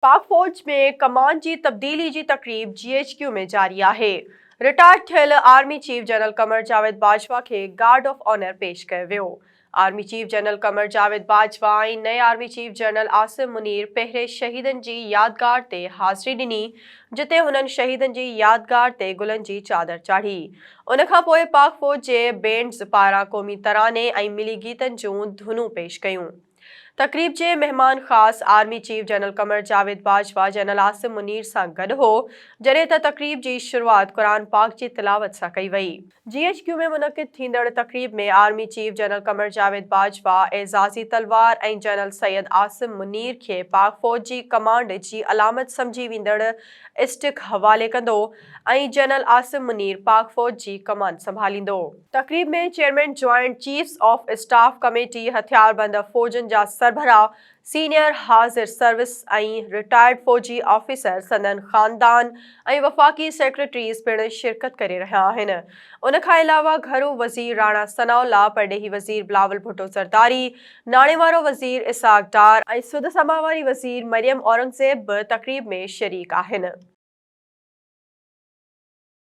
پاڪ فوج ۾ ڪمان جي تبديلي جي تقريب جي ايڇ ڪيو ۾ جاري آهي. رٽائرڊ ٿيل army chief general Qamar Javed Bajwa کي گارڊ آف آنر پيش ڪيو ويو. Army chief general Qamar Javed Bajwa ۽ نئين army chief general Asim Munir پهرين شهيدن جي يادگار تي حاضري ڏني جتي هنن شهيدن جي يادگار تي گلن جي چادر چاڙهي. ان کانپوء پاڪ فوج جي بينڊز پاران قومي تراني ۽ ملي گيتن جون ڌنون پيش ڪيون. تقريب جي مهمان خاص army chief general Qamar Javed Bajwa general Asim Munir سان گڏ هو، جڏهن ته تقريب جي شروعات قرآن پاڪ جي تلاوت سان ڪئي وئي. جي ايڇ ڪيو ۾ منعقد ٿيندڙ تقريب ۾ army chief general Qamar Javed Bajwa اعزازي تلوار ۽ جنرل سيد عاصم منير کي پاڪ فوج جي ڪمانڊ جي علامت سمجهي ويندڙ اسٽڪ حوالي ڪندو ۽ جنرل عاصم منير پاڪ فوج جي ڪمان سنڀاليندو. تقريب ۾ chairman joint chiefs of staff committee, هٿياربند فوجن جا سربراهه، سينيئر حاضر سروس ۽ رٽائرڊ فوجي آفيسر، سندن خاندان ۽ وفاقي سيڪريٽريز پڻ شرڪت ڪري رهيا آهن. ان کان علاوه گهرو وزير راڻا ثناء الله، پرڏيهي وزير بلاول ڀٽو زرداري، ناڻي وارو وزير اسحاق ڊار ۽ سڌ سماء واري وزير مريم اورنگزيب به تقريب ۾ شريڪ آهن.